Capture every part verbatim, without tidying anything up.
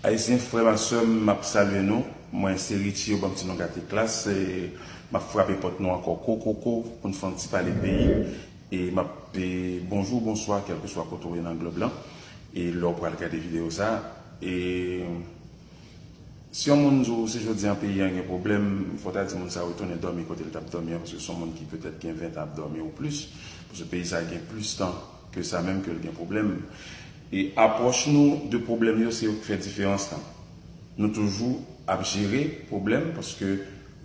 Ayisyen, frè m ak sè m, m ap salye nou. Mwen se Richie, yo ban m ti non Gate Klas. E m ap frape pòt nou ankò ko ko ko pou n fè yon ti pale peyi. E m ap, e, bonjou, bonswa, kèlkeswa kote w ye nan glòb lan. E lè w pral gade videyo sa, e si yon moun di w se jodi an peyi an gen pwoblèm, fò w ta di moun sa retounen dòmi kote l t ap dòmi an, paske se yon moun ki petèt gen ven tan ap dòmi ou plis, paske peyi sa gen plis tan ke sa menm ke l gen pwoblèm. E apwòch nou de pwoblèm yo, se yo ki fè diferans lan. Nou toujou ap jere pwoblèm paske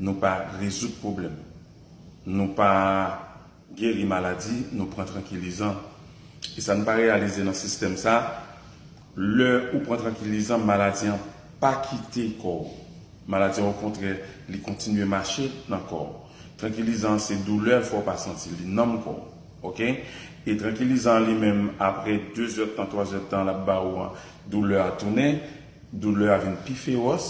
nou pa rezoud pwoblèm. Nou pa geri maladi, nou pran trankilizan. E sa n pa reyalize nan sistèm sa, lè ou pran trankilizan, maladi an pa kite kò w. Maladi an, okontrè, li kontinye mache nan kò w. Trankilizan an se doulè, fò w pa santi li, nanm kò w. Oke? E trankilizan an li menm, apre de zè tan, twa zè tan, l ap ba ou an, doulè a tounen, doulè a vin pi fewòs,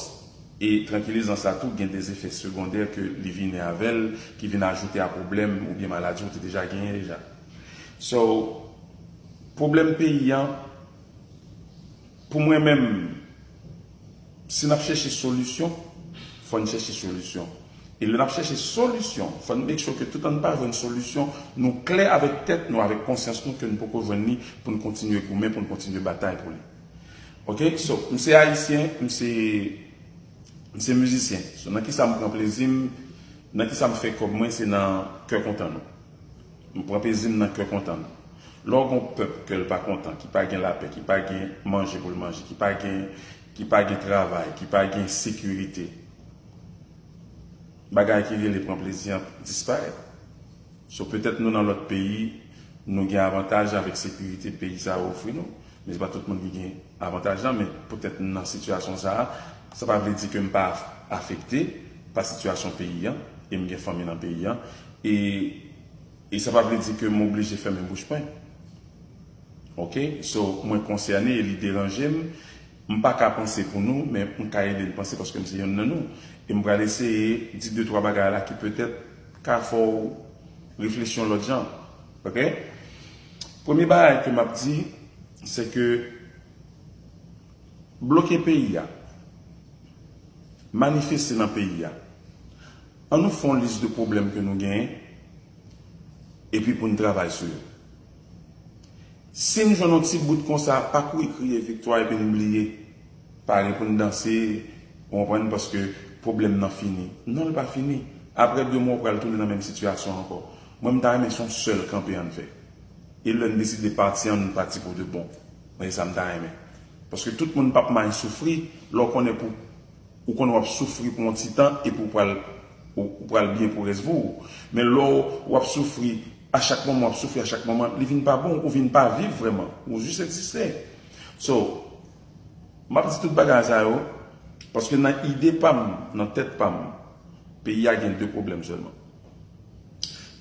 e trankilizan sa tou gen de zefè segondè ke li vini avè l, ki vin ajoute a pwoblèm oubyen maladi ou te deja genyen deja. So, pwoblèm peyi an, pou mwen menm, si n ap chèche solisyon, fò n chèche solisyon. E lè n ap chèche solisyon, fò n make sure ke toutan n pa jwenn solisyon, nou klè avèk tèt nou, avèk konsyans nou ke n poko jwenn li pou n kontinye goumen, pou n kontinye batay pou li. Oke? So, m se ayisyen, m se, m se mizisyen. So, nan kisa m pran plezi m, nan kisa m fè kòb mwen, se nan kè kontan nou. M pran plezi m nan kè kontan nou. Lè w gen yon pèp kè l pa kontan, ki pa gen lapè, ki pa gen manje pou l manje, ki pa gen, ki pa gen travay, ki pa gen sekirite, bagay ki rele pran plezi an disparèt. So, petèt nou nan lòt peyi, nou gen avantaj avèk sekirite peyi sa yo ofri nou, men se pa tout moun ki gen avantaj lan, men poutèt nou nan sitiyasyon sa a, sa pa vle di ke m pa afekte pa sitiyasyon peyi an, e m gen fanmi nan peyi an, e, e sa pa vle di ke m oblije fèmen bouch mwen. Oke? So, mwen konsène e li deranje m. M pa ka panse pou nou, men m ka ede n panse paske m se yonn nan nou. E m pral eseye di de twa bagay la ki petèt ka fè w reflechi yon lòt jan. Oke? Premye bagay ke m ap di, se ke bloke peyi a, manifeste nan peyi a. An nou fè yon lis de pwoblèm ke nou genyen, epi pou n travay sou yo. Si n jwenn yon ti bout konsa, pa kouri kriye viktwa epi n bliye. Pare pou n danse, ou konprann, paske pwoblèm nan fini. Non, l pa fini. Apre de mwa, ou pral tounen nan menm sitiyasyon ankò. Mwen, m ta renmen se yon sèl kanpe ann fè. E lè n deside pati, ann pati pou de bon. Mwen, se sa m ta renmen. Paske tout moun p ap may soufri, lè w konnen pou, ou konnen w ap soufri pou yon ti tan, epi w pral, ou, ou pral byen pou rès vi w. Men lè w, w ap soufri, a chak moman, w ap soufri a chak moman, li vin pa bon, ou vin pa viv vrèman. Ou jis egziste. So, m ap di tout bagay sa yo, paske nan ide pa m, nan tèt pa m, peyi a gen de pwoblèm sèlman.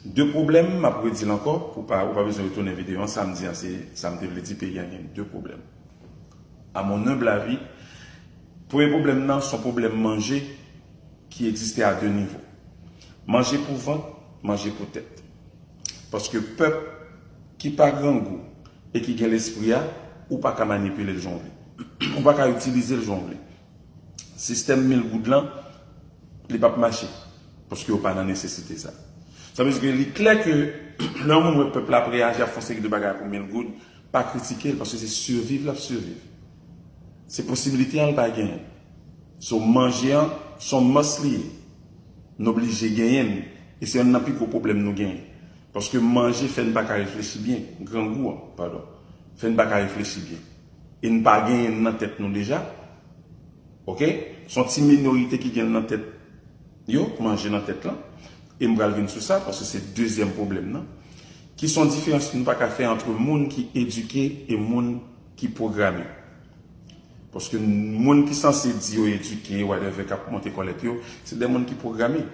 De pwoblèm, m ap redi l ankò, pou pa, ou pa bezwen retounen videyo an, sa m di an, se sa m te vle di, peyi a gen de pwoblèm. À mon humble avis, premye pwoblèm nan, se yon pwoblèm manje ki egziste a de nivo. Manje pou vant, manje pou tèt. Paske pèp ki pa grangou e ki gen lespri a, ou pa ka manipile l jan w vle. Ou pa ka itilize l jan w vle. Sistèm mil goud lan, li p ap mache. Paske yo pa nan nesesite sa. Sa vle di ke li klè ke lè yon moun wè pèp la ap reyaji, ap fè yon seri de bagay pou mil goud, pa kritike l, paske se siviv l ap siviv. Se posibilite an l pa genyen. So, manje an, se yon must li ye. N oblije genyen l. E se yonn nan pi gwo pwoblèm nou genyen. Paske manje fè n pa ka reflechi byen, grangou an, padon. Fè n pa ka reflechi byen. E n pa genyen l nan tèt nou deja. Oke? Se yon ti minorite ki gen l nan tèt yo, manje nan tèt lan. E m pral vin sou sa, paske se dezyèm pwoblèm nan. Ki se yon diferans nou pa ka fè ant moun ki edike e moun ki pwograme. Paske moun ki sanse di yo edike, whatever, k ap monte kòlèt yo, se de moun ki pwograme.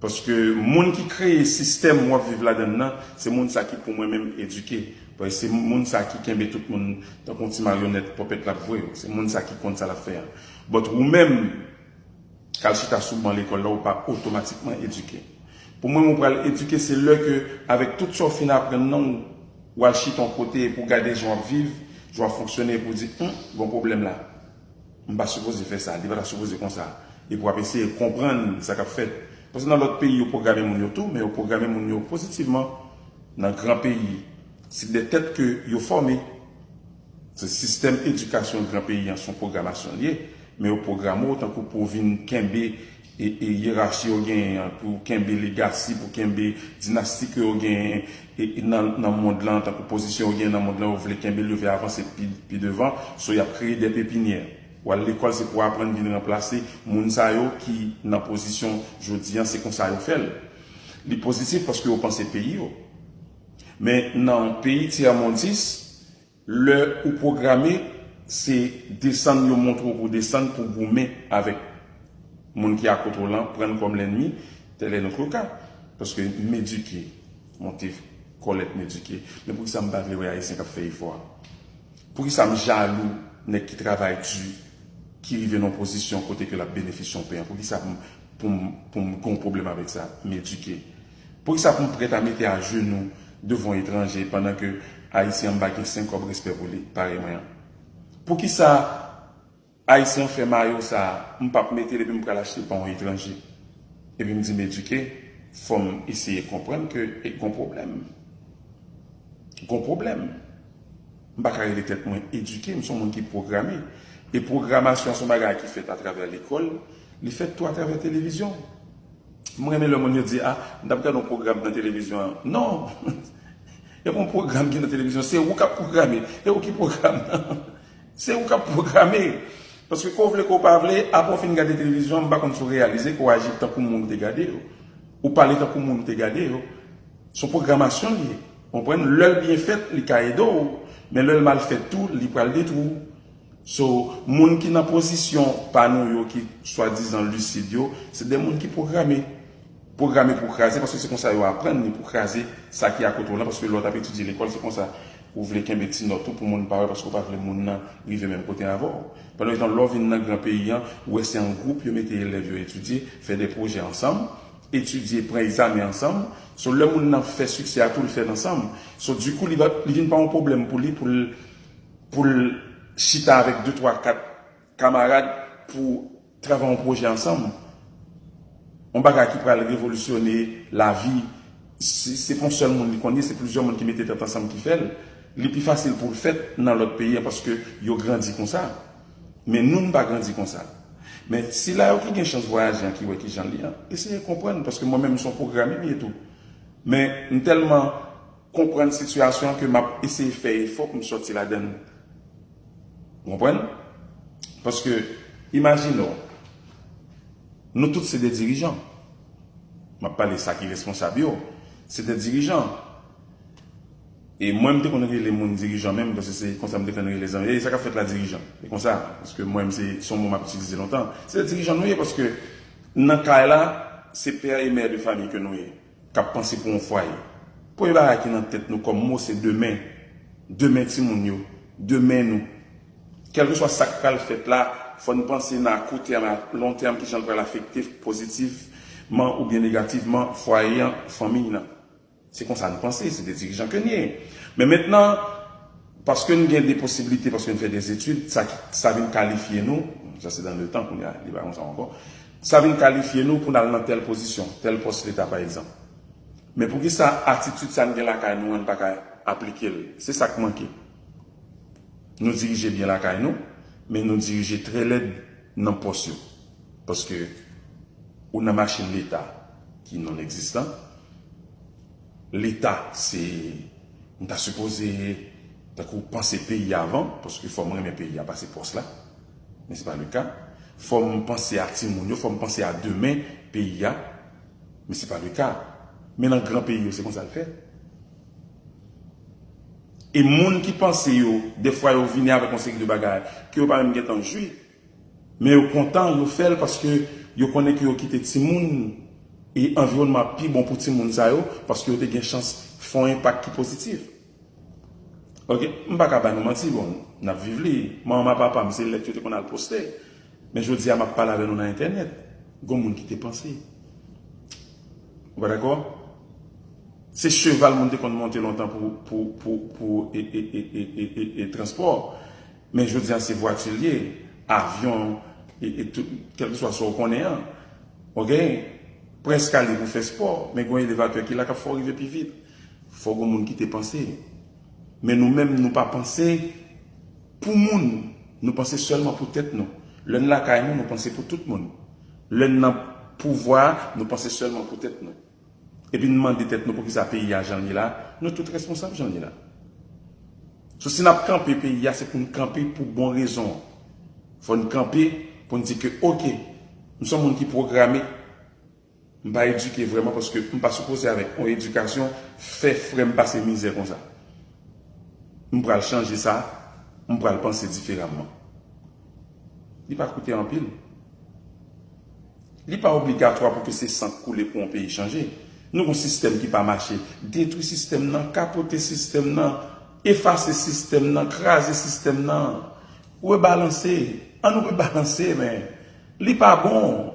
Paske moun ki kreye sistèm w ap viv ladan l nan, se moun sa ki pou mwen menm edike. Paske se moun sa ki kenbe tout moun tankou yon ti maryonèt, pòpèt l ap voye. Se moun sa ki konn sa l ap fè a. But ou menm, k al chita sou ban lekòl la, ou pa otomatikman edike. Pou mwen, ou pral edike, se lè ke, avèk tout sa w fin aprann nan, ou al chita yon kote epi w gade jan w ap viv, Jan w ap fonksyone pou w di, hmm, gon pwoblèm la. M pa sipoze fè sa, li pa ta sipoze konsa. Epi w ap eseye konprann sa k ap fèt. Paske nan lòt peyi, yo pwograme moun yo tou, men yo pwograme moun yo pozitivman. Nan gran peyi, se de tèt ke yo fòme. Se sistèm edikasyon gran peyi an, se yon pwogramasyon l ye, men yo pwograme w tankou pou w vin kenbe e, e yerachi yo genyen an, pou kenbe legasi, pou kenbe dinasti ke yo genyen e, e nan, nan mond lan, tankou pozisyon yo genyen nan mond lan, yo vle kenbe l, yo vle avanse pi, pi devan, so y ap kreye de pepinyè. W al lekòl, se pou w aprann vin ranplase moun sa yo ki nan pozisyon jodi an, se konsa yo fè l. Li pozitif paske yo panse peyi yo. Men nan peyi tièmondis, lè ou pwograme, se desann yo montre w pou w desann pou w goumen avèk moun ki akote w lan, pran l kòm lènmi, tel est notre cas. Paske m edike, monte kòlèt m edike. Men poukisa m pa vle wè Ayisyen k ap fè efò a? Poukisa m jalou nèg ki travay di, ki rive nan yon pozisyon kote ke l ap benefisye yon peyi an? Poukisa pou m, pou m, pou m gen yon pwoblèm avèk sa? M edike. Poukisa pou m prèt a mete ajenou devan yon etranje pandan ke Ayisyen an m pa gen senk kòb respè pou li, parèy mwen an? Poukisa Ayisyen an fè mayo sa a, m p ap mete l epi m pral achte l pa yon etranje? Epi m di m edike, fò m eseye konprann ke e gon pwoblèm. Gon pwoblèm. M pa ka rele tèt mwen edike, m se yon moun ki pwograme. E pwogramasyon se yon bagay ki fèt atravè lekòl, li fèt tou atravè televizyon. M renmen lè moun yo di, a, m t ap gade yon pwogram nan televizyon an. Non! E pa yon pwogram ki nan televizyon, se ou k ap pwograme. E ou ki pwogram nan. Se ou k ap pwograme. Paske ke w vle ke w pa vle, apre w fin gade televizyon, m pa konn si w reyalize ke w aji tankou moun ou te gade yo. Ou pale tankou moun ou te gade yo. Se yon pwogramasyon li ye. Konprann? Lè l byen fèt, li ka ede w. Men lè l mal fèt tou, li pral detwi w. So, moun ki nan pozisyon pa nou yo, ki swadizan lisid yo, se de moun ki pwograme. Pwograme pou kraze, paske se konsa yo aprann li pou kraze sa ki akote w lan, paske lè w t ap etidye lekòl, se konsa ou vle kenbe ti nòt ou pou moun pa wè, paske w pa vle moun nan rive menm kote avè w. Pandan letan, lè w vin nan gran peyi an, ou wè se an gwoup yo mete elèv yo etidye, fè de pwojè ansanm, etidye, pran egzamen ansanm. So, lè moun nan fè siksè a tou, l fè l ansanm. So, dikou, li, va, li vin pa yon pwoblèm pou li, pou l, pou l chita avèk de, twa, kat kamarad pou travay yon pwojè ansanm. Yon bagay ki pral revolisyone lavi. Se, se pa yon sèl moun li konn ye, se plizyè moun ki mete tèt ansanm ki fè l. Li pi fasil pou l fèt nan lòt peyi an paske yo grandi konsa. Men nou, n pa grandi konsa. Men sila yo ki gen chans vwayaje an, ki wè kijan l ye an, eseye konprann, paske mwen menm, se yon pwogram m ye tou. Men m tèlman konprann sitiyasyon an ke m ap eseye fè efò pou m sòti ladan l. Ou konprann? Paske, imajine w, nou tout se de dirijan. M ap pale sa ki responsab yo, se de dirijan. E mwen, m te konn rele moun dirijan menm, paske se konsa m te konn rele zanmi. E sa k ap fèt la, dirijan? E konsa, paske mwen, se, se yon mo m ap itilize lontan. Se de dirijan nou ye, paske nan kay la, se pè e mè de fanmi ke nou ye, k ap panse pou yon fwaye. Premye bagay ki nan tèt nou kòm mo, se demen. Demen timoun yo. Demen nou. Kèlkeswa sa k pral fèt la, fò n panse nan a kou tèm, a lon tèm, kijan l pral afekte pozitivman oubyen negativman fwaye an, fanmi nan. Se konsa n panse, se de dirijan ke n ye. Men mentnan, paske n gen de posiblite, paske n fè de etid, sa, sa vin kalifye nou, sa se dan le tan kounye a, li pa konsa ankò, sa vin kalifye nou pou n al nan tèl pozisyon, tèl pòs Leta, pa egzanp. Men poukisa atitid sa n gen lakay nou an, n pa ka aplike l? Se sa k manke. Nou dirije byen lakay nou, men nou dirije trè lèd nan pòs yo. Paske ou nan machin Leta ki non egzistan. Leta, se, m ta sipoze, tankou, panse peyi a avan, paske fò m renmen peyi a pase pòs la. Men se pa le ka. Fò m panse a timoun yo, fò m panse a demen peyi a. Men se pa le ka. Men nan gran peyi yo, se konsa l fèt. E moun ki panse yo, defwa yo vini avèk yon seri de bagay ke yo pa menm gentan jwi, men yo kontan, yo fè l paske yo konnen ke yo kite timoun e anviwònman pi bon pou timoun sa yo, paske yo te gen chans fè yon enpak ki pozitif. Oke, m pa ka ba nou manti, bon, n ap viv li. Manman papa m, se lèt yo te konn al poste. Men jodi a, m ap pale avè nou nan entènèt. Gon moun ki te panse. Ou pa dakò? Se cheval moun te konn monte lontan pou, pou, pou, pou e, e, e, e, e, e, e transpò. Men jodi a se vwati l ye, avyon, e, e tout, kèlkeswa sa w konnen an. Ok? Prèske ale pou fè spò, men gen yon elevatè ki la k ap fè w rive pi vit. Fò gen moun ki te panse. Men nou menm, nou pa panse pou moun. Nou panse sèlman pou tèt nou. Lè n lakay nou, nou panse pou tout moun. Lè n nan pouvwa, nou panse sèlman pou tèt nou. Epi n mande tèt nou poukisa peyi a jan l ye la, nou tout responsab jan l ye la. So, si n ap kanpe peyi a, se pou n kanpe pou bon rezon. Fò n kanpe pou n di ke, ok, m se yon moun ki pwograme, m pa edike vrèman paske m pa sipoze avèk yon edikasyon fè frè m pase mizè konsa. M pral chanje sa, m pral panse diferaman. Li pa koute anpil. Li pa obligatwa pou ke se san k koule pou yon peyi chanje. Nou gon sistèm ki pa mache. Detwi sistèm nan, kapote sistèm nan, efase sistèm nan, kraze sistèm nan. Rebalanse. Ann rebalanse, men. Li pa bon.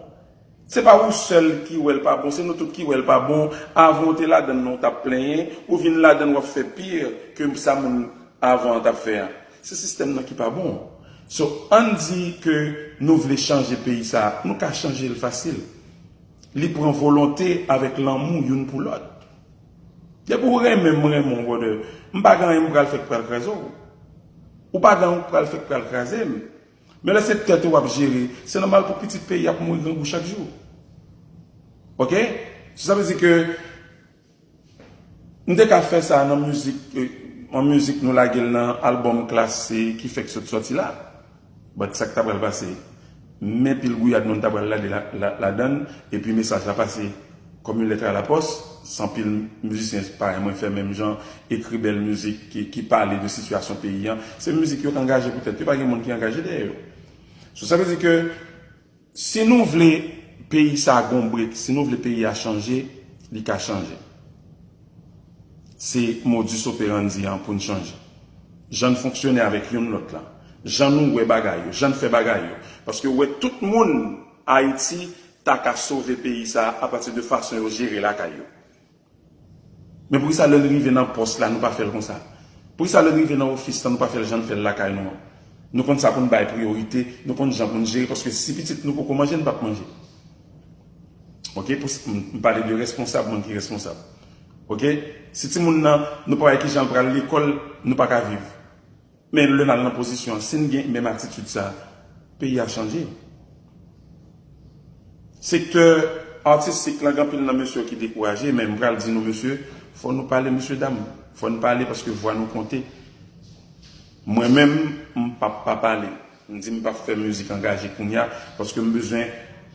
Se pa ou sèl ki wè l pa bon, se nou tout ki wè l pa bon. Avan w te ladann nan, w t ap plenyen, ou vin ladann, w ap fè pi ke sa moun avan an t ap fè a. Se sistèm nan ki pa bon. So, ann di ke nou vle chanje peyi sa a, nou ka chanje l fasil. Li pran volonte avèk lanmou youn pou lòt. Depi w renmen m, renmen w, brother, m pa gen anyen m pral fè k pral kraze w. Ou pa gen anyen w pral fè k pral kraze m. Men lè se tèt ou w ap jere, se nòmal pou pitit peyi a ap mouri grangou chak jou. Ok? Sa vle di ke m te ka fè sa nan mizik, eh, an mizik nou lage l nan albòm Klass ki fèk sot sòti la. But sa k ta pral pase? Men pil gouyad nou ta pral lage la, la, ladann, epi mesaj la pase kòm yon lèt a la pòs, se anpil mizisyen parèy mwen fè menm jan, ekri bèl mizik ki, ki pale de sitiyasyon peyi an. Se mizik yo k angaje poutèt yo, pa gen moun ki angaje dèyè yo. So, sa vle di ke si nou vle peyi sa a gon brek, si nou vle peyi a chanje, li ka chanje. Se modus operandi an pou n chanje. Jan n fonksyone avèk youn lòt la. Jan nou wè bagay yo, jan n fè bagay yo. Paske w wè tout moun Ayiti ta ka sove peyi sa a apati de fason yo jere lakay yo. Men poukisa lè n rive nan pòs la, nou pa fè l konsa? Poukisa lè n rive nan ofis la, nou pa fè l jan n fè l lakay nou an? Nou konn sa pou n bay priyorite, nou konn jan pou n jere, paske si pitit nou poko manje, n p ap manje. Ok? Pou, m, m pale de responsab, moun ki responsab. Ok? Si timoun nan, nou pa wè kijan l pral lekòl, nou pa ka viv. Men lè n al nan pozisyon an, si n gen menm atitid sa a, peyi a chanje. Sektè atistik lan, gen anpil nan mesye yo ki dekouraje, men m pral di nou, mesye, fò nou pale, mesye dam. Fò n pale paske vwa nou konte. Mwen menm, m p ap pa pale. M di m p ap fè mizik angaje kounye a, paske m bezwen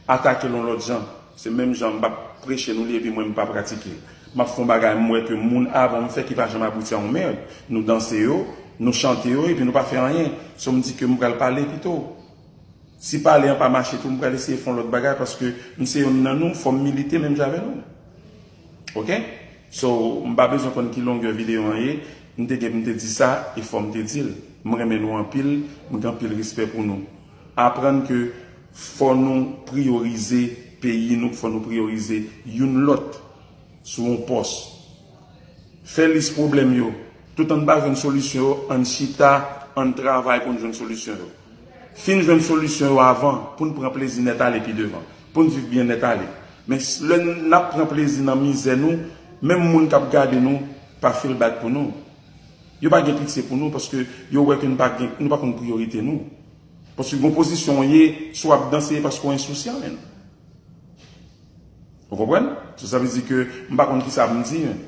atake l yon lòt jan. Se menm jan m p ap preche nou li epi mwen m pa pratike l. M ap fè yon bagay m wè ke moun avan m fè ki pa janm abouti a yon mèd. Nou danse yo, nou chante yo, epi nou pa fè anyen. So m di ke m pral pale pito. Si pale an pa mache tou, m pral eseye fè yon lòt bagay paske m se youn nan nou, fò m milite menm jan avè nou. Ok? So, m pa bezwen konn ki longè videyo an ye, m te gen pou m te di sa, e fò m te di l. M renmen nou anpil, m gen anpil respè pou nou. Aprann ke fò nou priyorize peyi nou, fò nou priyorize youn lòt sou yon pòs. Fè lis pwoblèm yo. Toutan n pa jwenn solisyon yo, ann chita, ann travay pou n jwenn solisyon yo. Fin jwenn solisyon yo avan, pou n pran plezi nèt ale pi devan, pou n viv byen nèt ale. Men s-, lè n ap pran plezi nan mizè nou, menm moun k ap gade nou pa feel bad pou nou. Yo pa gen pitye pou nou paske yo wè ke nou pa gen, nou pa konn priyorite nou. Paske gon pozisyon w ye, si w ap danse, e paske w ensousyan, menn. Ou konprann? So, sa vle di ke m pa konn kisa pou m di, menn.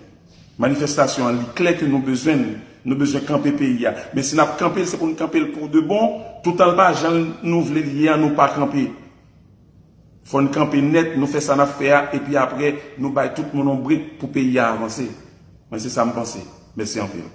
Manifestasyon an, li klè ke nou bezwen l. Nou bezwen kanpe peyi a. Men si n ap kanpe l, se pou n kanpe l pou de bon, toutan l pa jan nou vle l ye a, nou pa kanpe. Fò n kanpe nèt, nou fè sa n ap fè a, epi apre, nou bay tout moun yon brek pou peyi a avanse. Mwen, se sa m panse. Mèsi anpil.